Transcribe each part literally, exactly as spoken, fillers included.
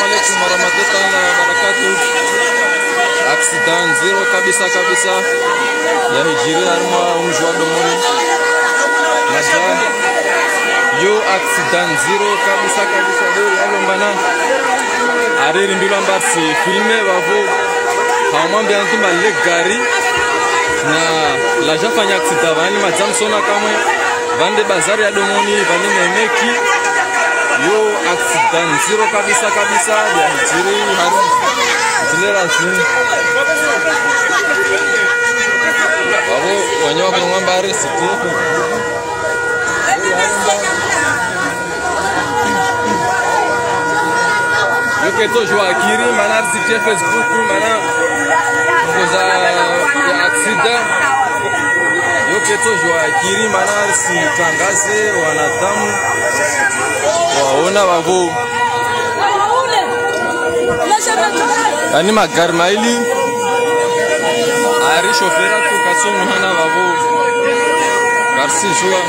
Alaikum warahmatullahi wabarakatuh. Accident ndziro kabisa kabisa yahidjiri harimwa omdji wa Domoni. Naja yo accident ndziro kabisa kabisa. Leo yalombana ari rimbilwa mba ritsi filme vavo. Hawamwambia ntsu mba le gari na lajafanya accident vani madza msona kamwe. Vande bazari ya Domoni, vande Nemeki. Yo accident ndziro kabisa kabisa, yahidjiri hari zile razini. Vavo wanyo wakunwa mba ari siti. Yo ketso jua kiri, mana ari siti Facebook, mana koza ya accident. Yo ketso jua kiri, mana ari sitangaze wanadamu waona vavo. Ani magari maili, ari shofera tu katso muhana vavo. Karisi jua.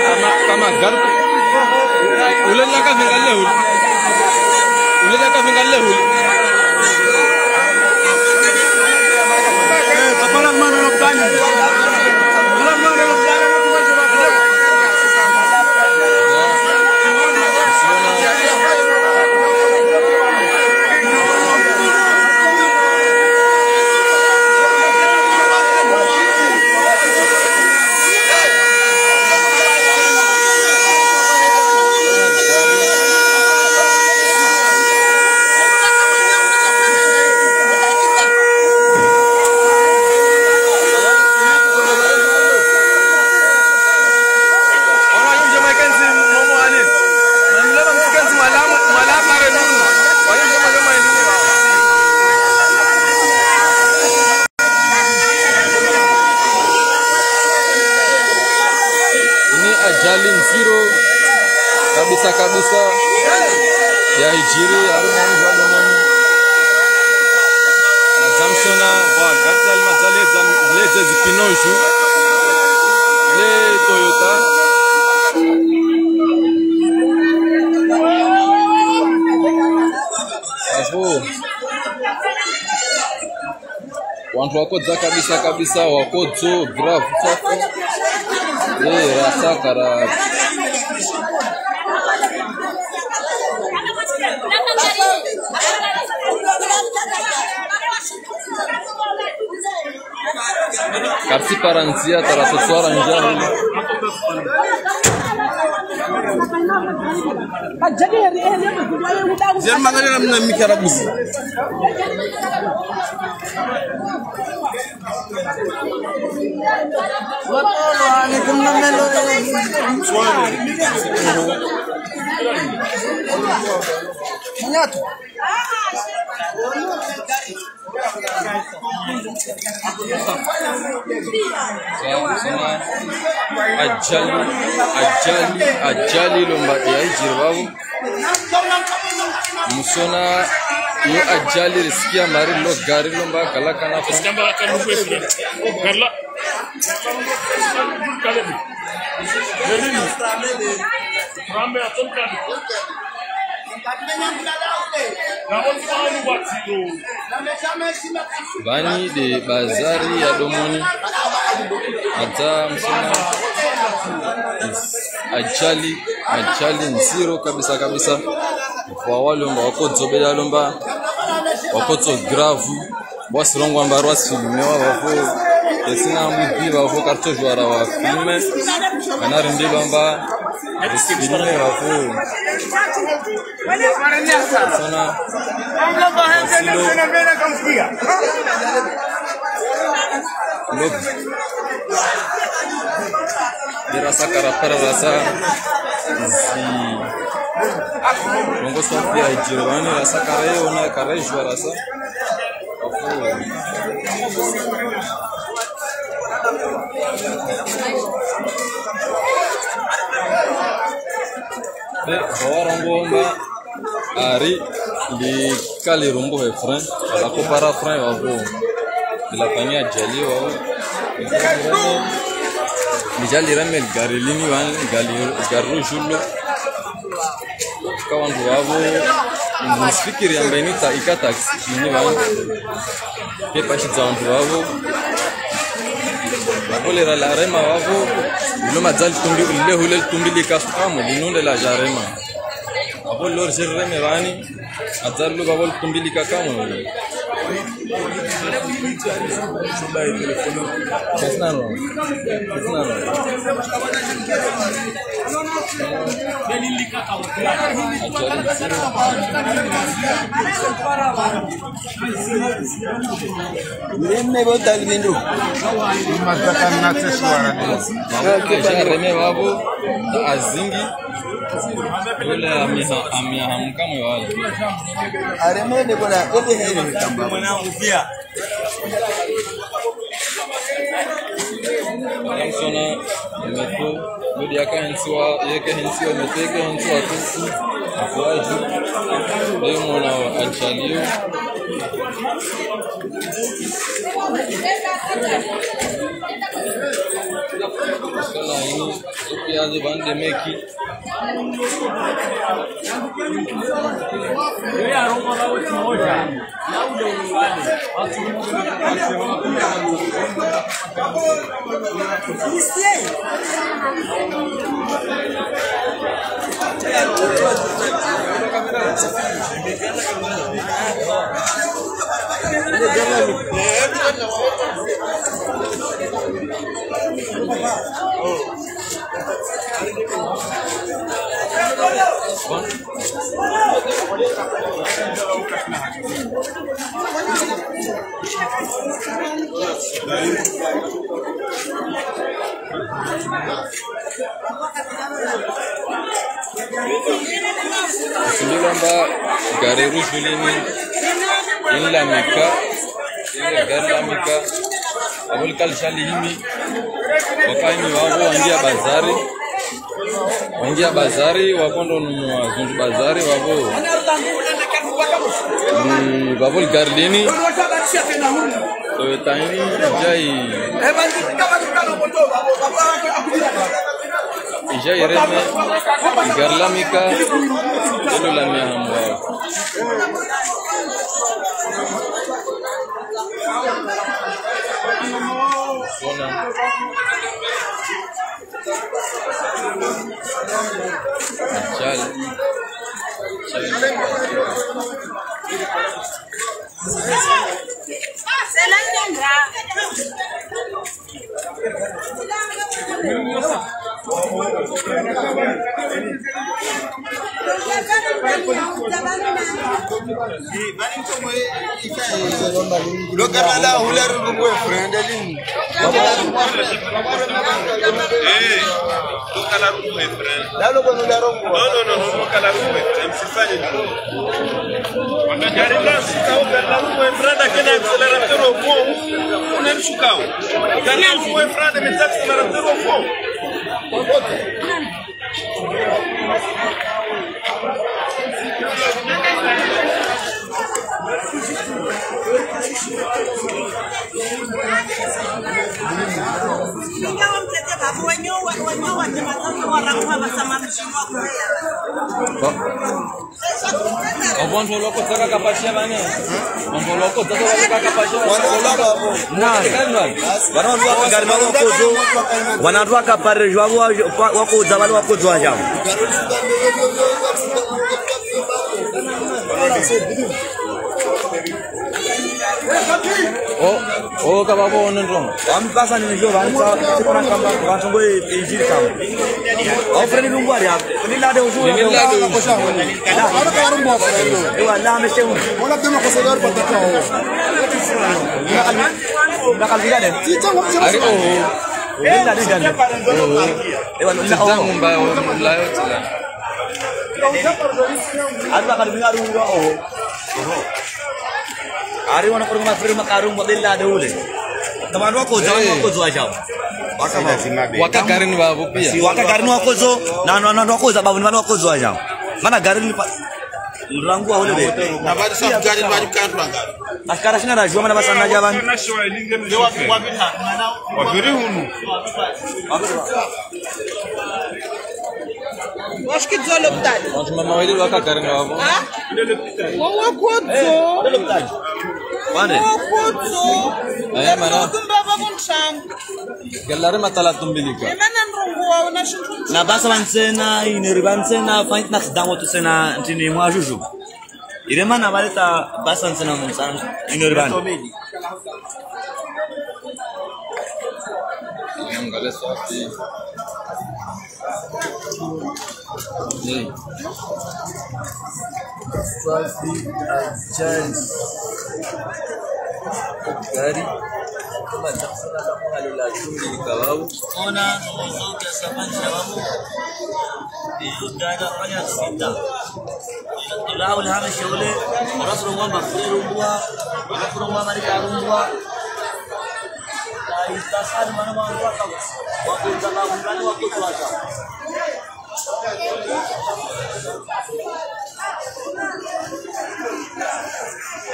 Kama, kama gari. Ule laka vinga lehu. Ule laka vinga lehu. Ini ajali ndziro kabisa kabisa yahidjiri harimwa omdji wa Domoni. Madza msona vavo gari lali madza ledza, ledze zipinoju le Toyota. Vavo wandru wakodza kabisa kabisa, wakodzo grave safi. Eh, rasakara. Karisi para ndzia, tara sotswara ndzia. Jermanganya na mna mikarabuzi. Ajali, ajali, ajali lomba yahidjiri vavo. Msona yo ajali risikia mari lo gari lomba kalakana. Vani de bazari ya Domoni. Hata msona ajali, ajali ndziro kabisa kabisa. Vavo walomba wakodzo bela lomba wakodzo grave. Bo wasi rongoa mba rwasi filme wa vavo. Esina mwibi vavo kartso jwara wa filme. Kana rindilwa mba risi filme vavo. Sana. Wasilo. Lobi. Dirasa karapara rasa. Zi. Rongo safi ya jirani rasa karaye ona karaye jwa rasa. Hawarongoa mba ari likali rumbuhe frein, alakopara frein wavo. Ila fanya ajali wavo. Lijali reme ligari lini vani, ligari, ligari rouge lo. Ka wandru wavo, msifikiri amba ini ta-, ika taxi ini vani. Ke pashidza wandru wavo. Wavo lera larema wavo. Ilo madza litumbi, lile hule litumbi lika sukamu, linu nde lajarema. Wavo lori zireme vani. Madza lilo wavo litumbi lika kamu. Reme bo talibindru. Mataka natse swara de. Ajareme wavo, azingi. Ule amiha, amiha mkamwe wale. Areme de bona, ebe hele. Sona, meto, modi yaka hensiwa, yeke hensiwa, meto yeke hensiwa tusi, afuaju, leo mwana wa ajali yo. Sona ini, suki ya zibande meki. Sindilomba gari rouge lini, lini la Mika, lini gari la Mika, abo likalisha lihimi, wakanyi wavo wangia bazari, wangia bazari, wakondo nunua zundu bazari, wavo. Mm, wavo ligari lini, Toyota ini, ijai. Ijai reme, igari la Mika, lelo la miamba. Sona. Chal. Chal. Lo kala la hula rungu e frende lini. Eh, lo kala rungu e frende. Dalo kono la rongo. Non, non, non, non, lo kala rungu e frende. Msifanye. Gari la suka, o gari la rungu e frende, kena accelerateur au fond. Une suka. Gari la rungu e frende, mais accélérateur au fond. Bon. Ovo wandru walokodza kakapasha vane. Wandru walokodza kakapasha vane. Na. Vana wandru wakagari walokodzo. Vana wandru wakapare jwa wa, wa, wakodza vale wakodzo wa jao. O, o, kavavo one ndrongo. Wampasa ni njo vansa, tsikona kamba, vansa ngo e, e njiri kamba. Au freni lungwari ya, ni lade uzu. Ni lade uzu. Ewa, la mese uzu. Ari, o. Ni lade jani. Ewa, la, o. Mba, o, la, o, tila. Ari, o. Ari, wana kuri mafiri makarumbo, ni lade ule. Tamani wakodzo, wani wakodzo wa jao. Waka garini vavo pia. Waka garini wakodzo, na, na, na, wakodzo, babu, ni vanu wakodzo waja. Mana garini pa, mrangu wa hule be. Na vali sa garini vali kandwa ngari. Askara sina rajua mana basa naja vanu. Wapiri hunu. Washikidzo lopitali. Wantru mama wele waka garini vavo. Ha? Wakodzo. Wale. Wakodzo. Aya, mana. Kumba vavo ntsanga. Galare matala tumbilika. Na basa vantsena, ineri vantsena, faint na sidango tu sena, ntini mwa juju. Ire mana valeta basa ntsena mtsana, ineri vanu. Ngale swafi. Ni. Swafi, ajali. Gari. Kama taksana kama hali la tumbi ni kawau. Ona, nozo kia samani shababu. Iyo gari afanya sita. Ila ule hame shole, orasuro ngwamba frère Rumbwa, orasuro ngwamba Marika Rumbwa. Itasani mana mwa waka, wako zala ungani wako tuwaka.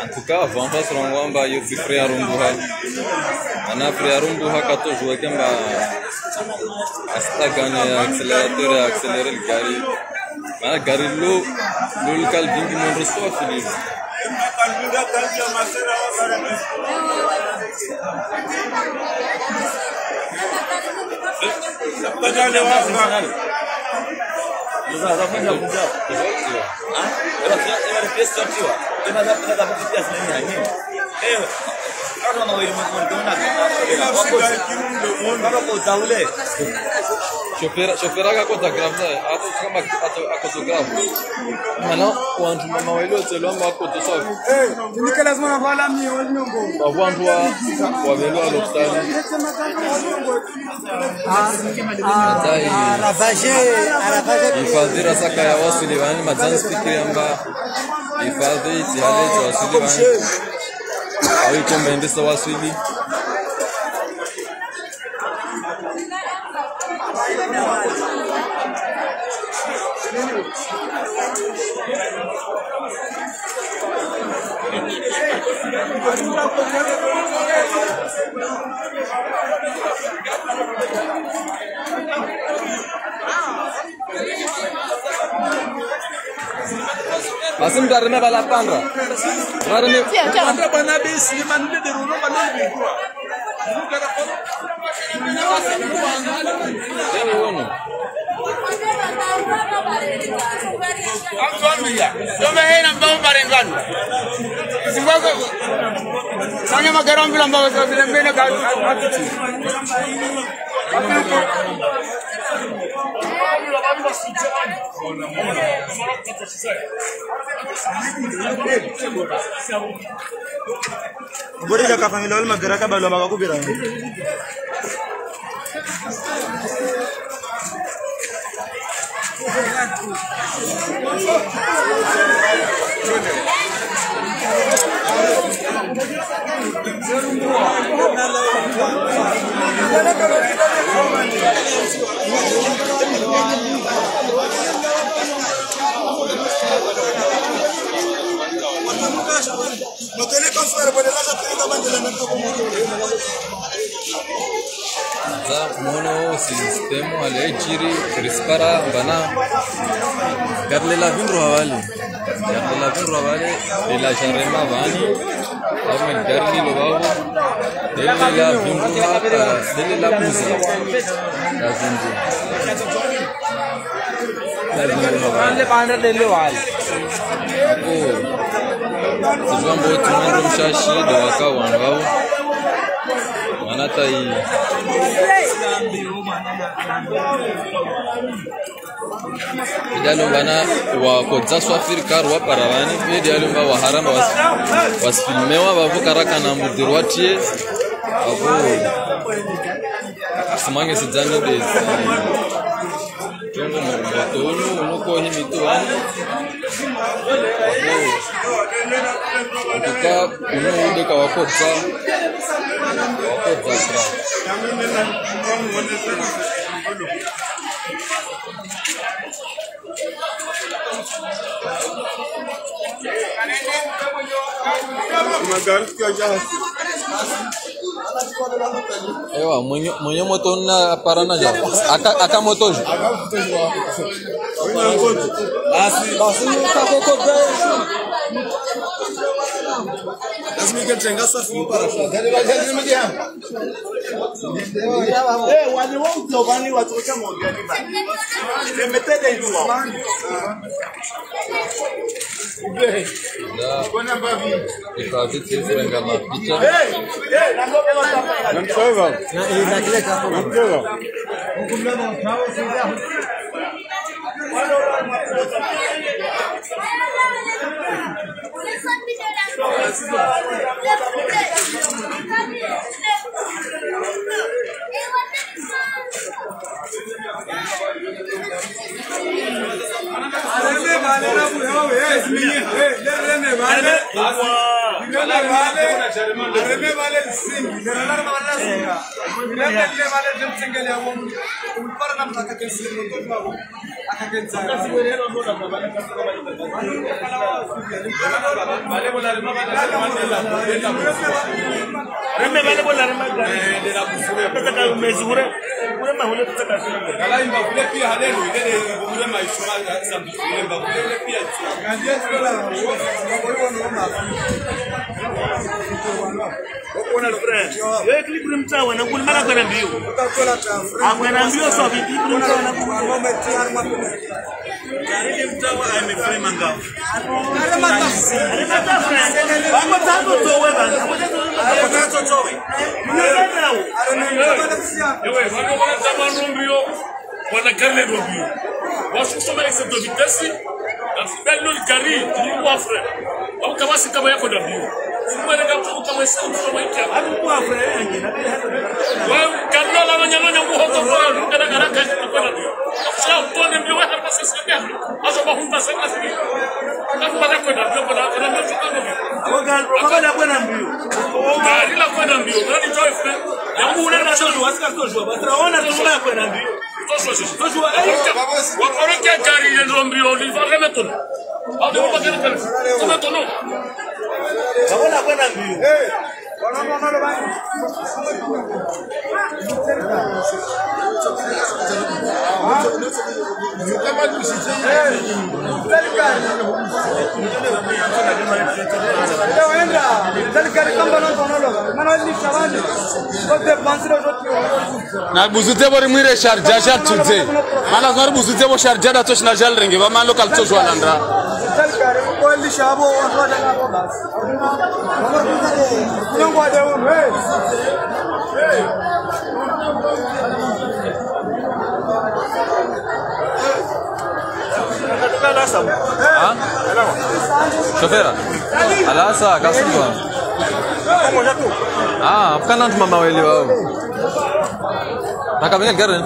En tout cas, avant, parce que ngwamba yo tsi frère Rumbuha. Ana frère Rumbuha katojua kamba asita gagner accélérateur, accélérer le gari. Mana gari lo, lo likali vingi mwendro swafi lilo. Shofera, shofera akakodza grave, ato kama ato, akodza grave. Mana wantru mama wele wotselo amba wakodza swafi. Eh, nike lazima na vala mi wanyongo. Wantru wa, wavelo wa lopitali. Ah, ah, ravage, ravage. Ifadhira saka ya waswili vani, madzani fikiri amba. Ifadhi, tihale, waswili vani. Awi kombe ndisa waswili. Basi mtarime bala pandra. Mtarime. Tia, tia. Pandra bwana besi, ni manule de roro, bwana ni bingwa. Tia, ni wono. Amfamiya. Tome hena mbao barendwani. Zimbabwe. Sanya magara mbila mbao za vile mbele ka. Ngorila ka família wale magara kabalo mabakubira. Za mono système wale jiri, rispara mbana. Gari lela vindru havale. Gari lela vindru havale, lela jarema vani. Ame gari lilo vavo. Lela vindru ha, lela kuza. La vindru. Ako, sijua mbo tsi mwendro mshashi, ndo waka wanu vavo. Mana tayi. Idalomba na wakodza swafiri karu wapara vani, idalomba waharamba was-, wasifilmewa, vavo karaka na mudiri wa T S, vavo simange sidzani desi. Tongo mo-, moto unu, unu kohi mitu vani. En tout cas, uno ude kawakodza. Kawakodza, bra. Magari tukiwa jasi. Ewa, mwenye, mwenye moto na parana ja. Aka, aka moto ju. Basi, basi, kakoko. Lazima ike tenga safi para. Eh, wale wa utobani watoka mongani bani. Remetede jua. Là, il faut vite se faire la pizza. Même ça va. Même ça va. Reme vale bola rema gari. Pesa ka mezi ure, ure mahule pesa ka sina. Kala imba kule pia halelu, ile ure maisha ya sambi, imba kule pia. Ona le frère. Yo, équilibre mtawa, na nguli mala kwenda mbio. Akwenda mbio, so équilibre mtawa, na nguli. Kari mtawa, amefanya mangavu. Aremata, aremata, frère. Wako tatu towe bana. Wako tatu towe. Mnataka nao. Ewe, wako wana tamanu mbio. Wana gari le ndo mbio. Wasukusoma excès de vitesse. Na fidali lo gari, ni wa frère. Wako kama si kama yako ndo mbio. Sikuwa nenda mtu kama ese mtu kama iki. Anu kwa frère yangu, na pia hata. Wewe, gari la la nyalo nyangu hoto kwa, ndio kana kana kana kwa mbio. Sasa uone mbio wewe hapa sasa. Azo bahumba sasa sasa. Nakubala kwenda mbio, kwenda, kwenda mbio, kwenda mbio. Abo gari, abo gari la kwenda mbio. Gari la kwenda mbio, gari joy friend. Yangu ule na shoto, wasika shoto, basi raona tu la kwenda mbio. Joshua, Joshua. Joshua, eh. Wakoreke gari ile ndo mbio, ni vale metono. Abo gari kale. Metono. Abo la kwenda mbio. Na buzu tebo rimwire sharja, sharja tudze. Mana zimari buzu tebo sharja da toshi na jal renge, ba man local toshi walanda. Ha? Shofera. Alasa, kasuwa. Ah, apukana ntsu mama wele wao. Nakavinga gari.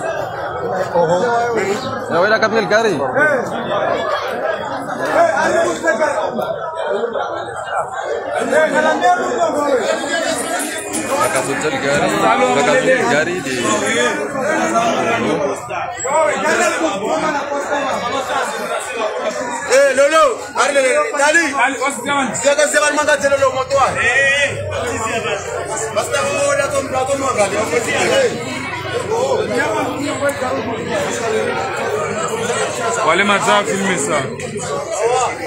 Oho. Na wela kapinga gari. Nakavuta gari, nakavuta gari de. Eh, Lolo. Ari le, le, Dali. Seka, seka, manga tele lo moto wa. Basta ko la tom, la tom manga. Wale maza filme sa.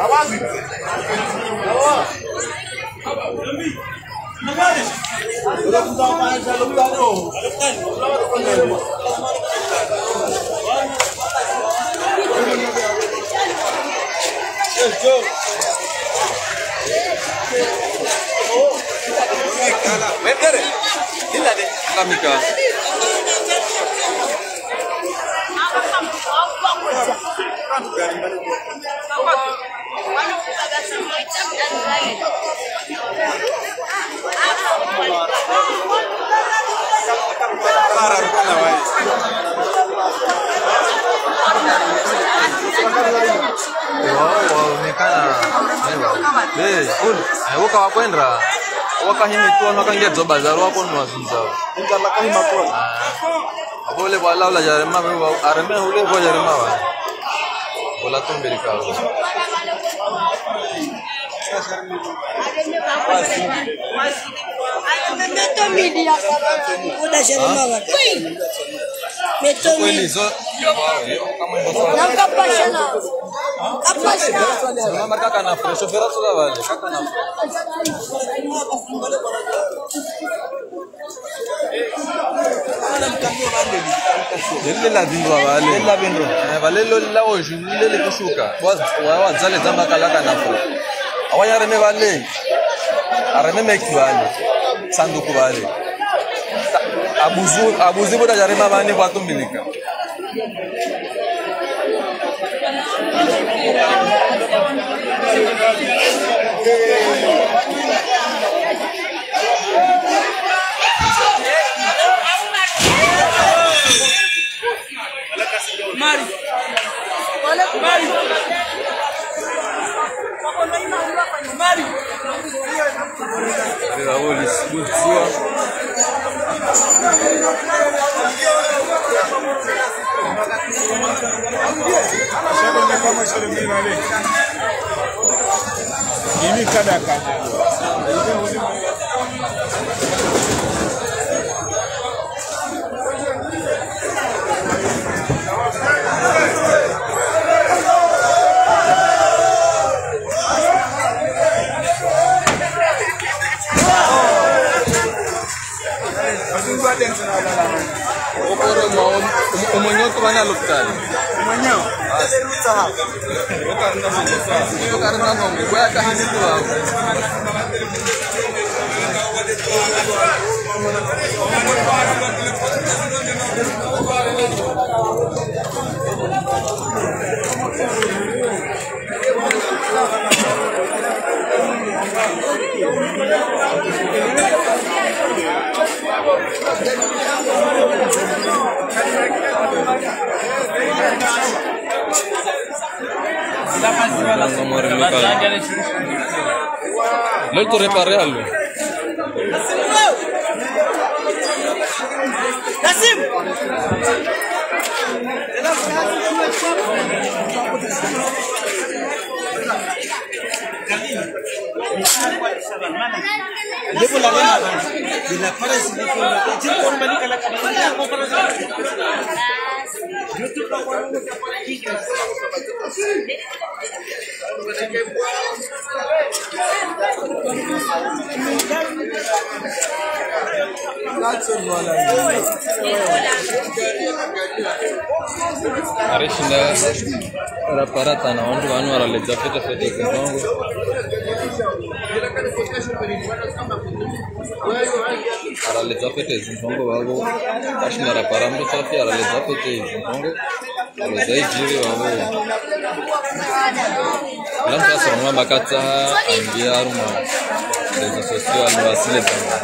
Awazi. Awa. Wow, wow, ni Eh, ul, eh, waka wakwendra. Waka himi tu, wanu waka ngedzo bazar, wako nwa zunza. Inga la kahima kwa. Ah. Apvo le pvala ula djarema, pvo, areme ule pvo djarema wa. Pvola tumbili kawo. Kweli, zo. Kapasha na. Kapasha. Mama kaka na fresh, fera tu la vale, kaka na fresh. Lele la vindrwa vale. Lele la vindrwa. Eh, vale lo la oju, lele kushuka. Wa, wa, wa, zale zamba kala kana fresh. Awa yareme vale. Areme meki vale. Sanduku vale. Abuzi, abuzi boda djarema vane kwa tumilika. Mari. Mari. Mari. Ini kadaka. Okoro ma om-, om-, omonyo tu vana lopitali. Omonyo? Ah. Okarina ngombe. Okarina ngombe. Kwa kahini tu. Leo tu réparé allo. Arishinda raparata na wandru wanu waraledza fete fete zindrongo. Araledza fete zindrongo vavo. Arishinda rapara mndru safi, araledza fete zindrongo. Alo zaidjiri vavo. Ula mndru asirumwa makatsa aingia harumwa réseaux sociaux, alo asile zanga.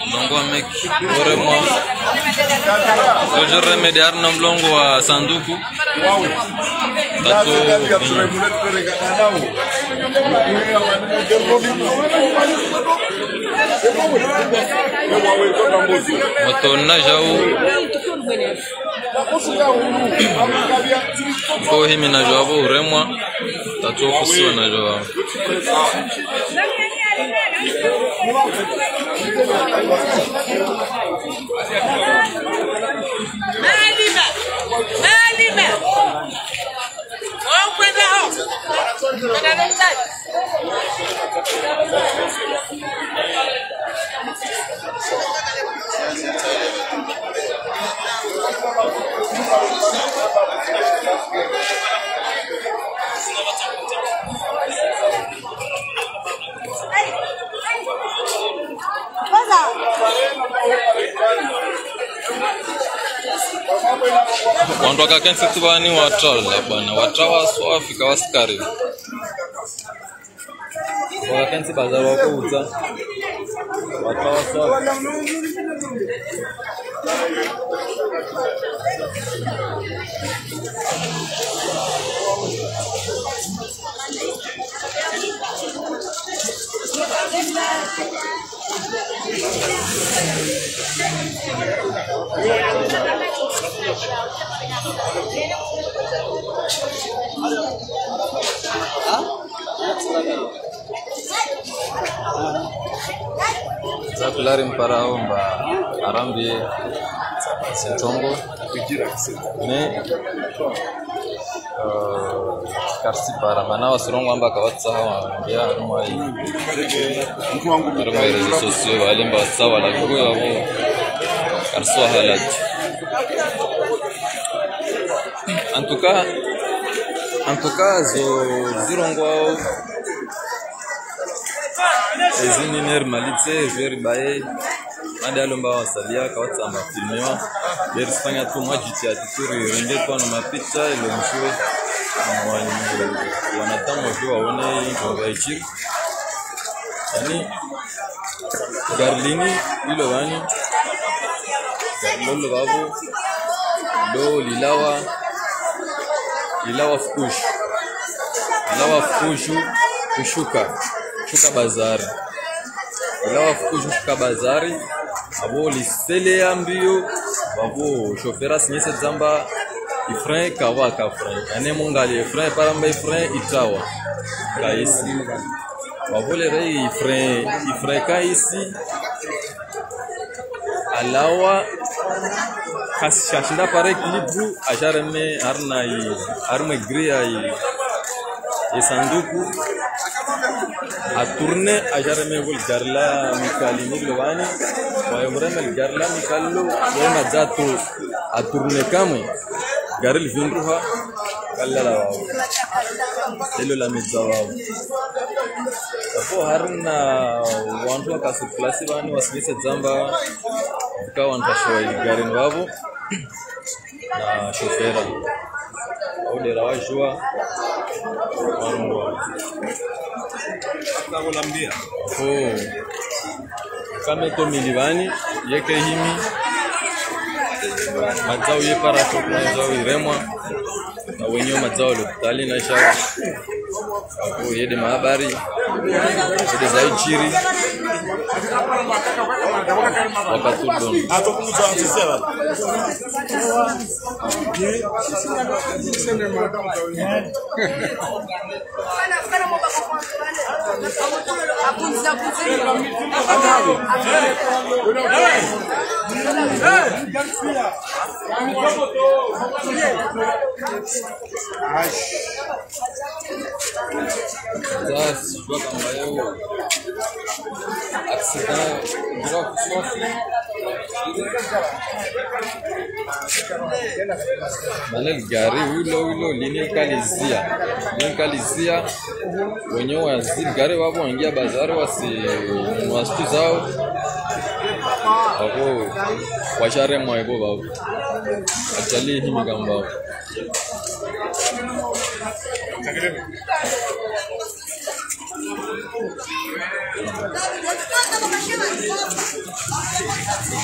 Mlongo wa meki, uremwa. Toujours remedi harumwa mlongo wa sanduku. Tatso. Moto na jau. Ko himi na jau uremwa. Tatso kusiwa na jau. Malima! Malima! Vamos pra lá, ó. Wandru wakakentsi tu pvani watrala bwana, watrawa swafi kawasikari. Wakakentsi bazari wakuudza. Watrawa swafi. Zakulari mpara omba arambi zintrongo. Ne, eh, karisi para, mana wasirongoa amba kawatsaha wambia harumwa i, harumwa i réseaux sociaux, wale amba watsaha wala kuku yavo. Kariswa halati. En tout cas, en tout cas, zo zirongoao. Ezi ni neri malitse, jweri baye. Madi alomba wasalia, kawatsamba filmiwa. Beri sifanya tu mwa jitihadi tu rirenge tu ano mapicha, ilo mshiwe. Mwa-, wanadamu wajue waone, njonga ichiri. Yaani, gari lini, ilo pvani. Gari lolo pvapvo. Lo lilawa. Lilawa fukushu. Lilawa fukushu, kushuka. Shuka bazari. Ila wafuku jusqu'à bazari, apvo lisele ya mbio, apvo chauffeur asinyese dzamba, i frein kavaka frein. Ane mungali i frein, para amba i frein itrawa. Kaisi. Apvo lere i frein, i frein kaisi. Alawa, kasi shashinda pare équilibre, ajareme harina i, harumwa grille i, i sanduku. A tourner, ajareme vo ligari la Mikali ni lobani. Wa yomreme ligari la Mikali lo, wa madzato a tourner kamwe. Gari livindruha, kalala wao. Elo la medza wao. Apvo harina wandru waka sur place pvani wasinyese dzamba, ka wandru washowa iligari ni wapvo. Na chauffeur. Odera wajua. Wanu wa. Apvo. Kame to milivani, yeke himi. Madzao ye para, madzao iremwa. Na wenye madzao lopitali na isha. Apvo yede mahabari. Yede zaichiri. Wakati udoni. Accident grave, swafi. Mana ligari ulo, ulo, lini kalizia. Lini kalizia. Wenyewe waziri gari wapvo wangia bazari wasi, wasitu zao. Wapvo, washaremwa ipvo pvapvo. Ajali hini kamba.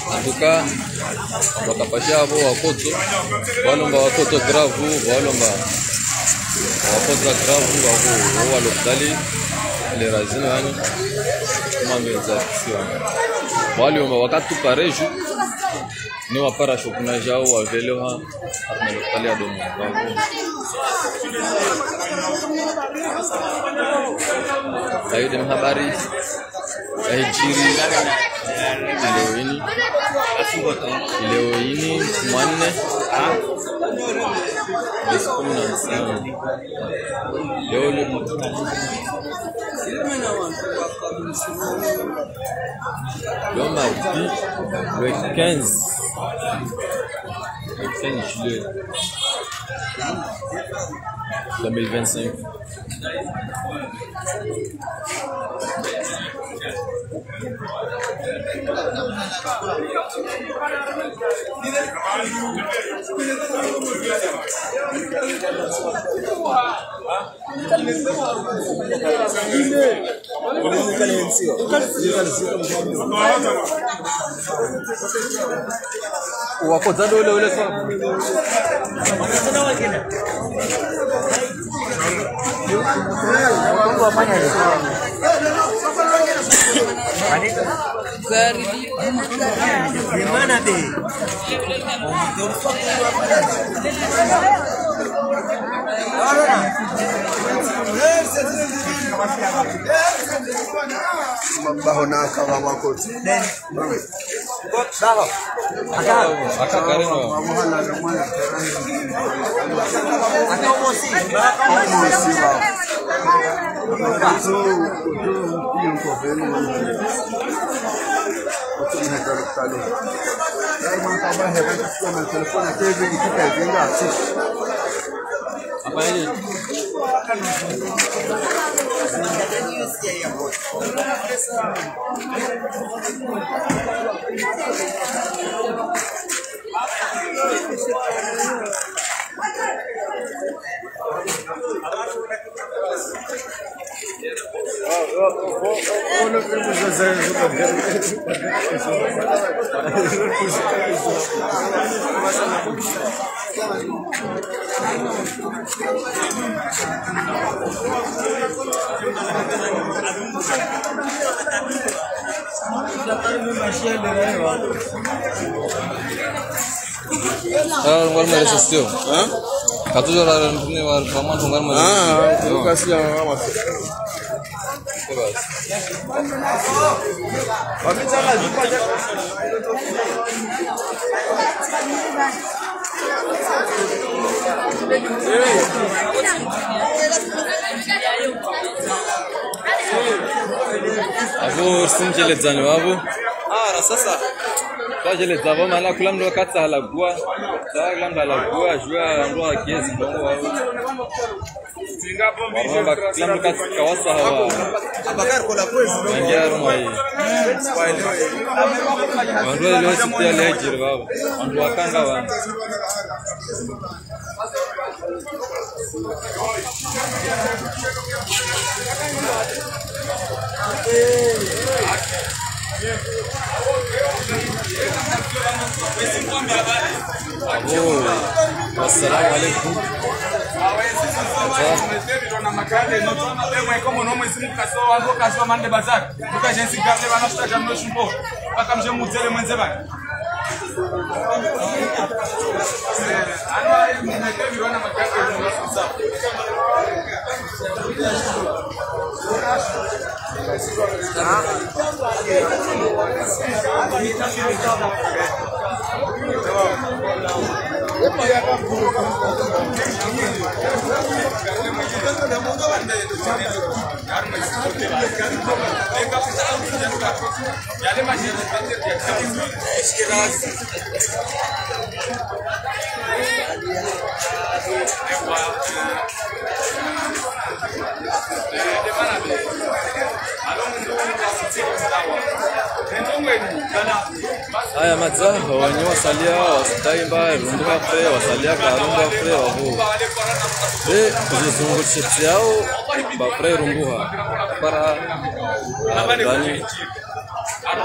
En tout cas, wakapasha apvo wakoto, walomba wakoto grave, walomba wakoto grave, wapvo, wapvo wa lopitali, le razini wani, mambe za kisiwa. Waliomba wakati pareju, ni wapara shokuna jao, wavelewa, Arme lokali ya domo. Hayo nde mahabari yahijiri leo ini. Leo ini, mwanne. Bisi kumi na nsanu. Leo, leo. Le mardi, le quinze. Le quinze juillet deux mille vingt-cinq. Wakodza ndo ule ule sawa. Gari. Mabaho na akaba makoti. Baho. Aka. Aka gari no. Aka mosi. Mosi, baho. Ah, ngwari mali sesio. Hein? Katujo la rentini wa kama ngwari mali. Ah, kasi ya mama. Apvo sinjeledzani wapvo. Ah, na sasa. Twajeledza pvo mana kula mndru katsaha lagua. Sa kula mndru halagua, jua mndru wa kiezi ndrongo wapvo. Waramba kula mndru katsika wasaha wa. Nangia rumwa yi. Wandru leo siku ya leo jiri pvapvo. Wandru wakanga wanu. Abo, assalamu alaikum. Haya, madza, wenyi wasalia, wasidai mba Rumbuha frais, wasalia ka Rumbuha frais, wavu. Be, zizungu shitsi yao, mba frais Rumbuha. Para, ah, bani,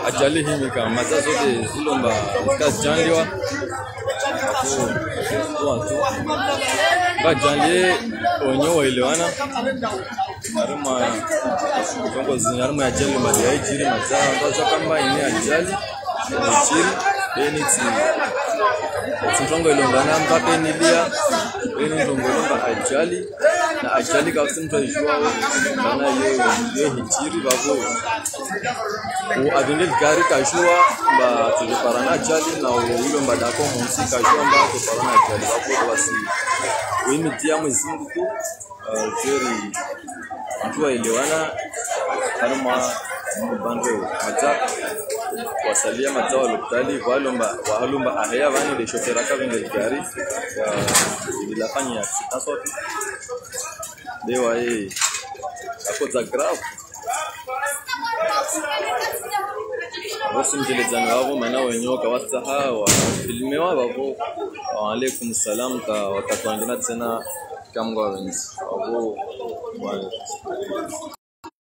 ajali himika, madza zote zilo mba, zika jandiwa. Afu, watu. Ba jandiye, wenyi waelewana. Harimwa ndrongo zini, harimwa ye ajali madi yayidjiri, madza, mba zaka mba ini ajali, yayidjiri, beni tsi, tsi ndrongo ilo mba namba beni liya, beni ndrongo ilo mba ajali, na ajali kafutsi mutru ayidjuwa, mana yo, yo hidjiri, vavo. U avenge ligari kajua, mba tujipara na ajali, na u ilo mba dako musi kajua, mba tujipara na ajali, vavo, wasi. Wimi dia Mwezi Mungu tu, eh, zeri, watu waelewana, harimwa mbandre, madza, wasalia madza wa lopitali, walomba, wahalomba aheya vani le shofera kavenge ligari, wa, ilafanya accident sote. Lewa, eh, akodza grave. Vavo simdjeledzani vavo, mana wenyi kawatsaha, wafilmewa, vavo, wa alaikum salam, ka, wakati wangina tsena, kamgwa wenzi. Vavo, wa,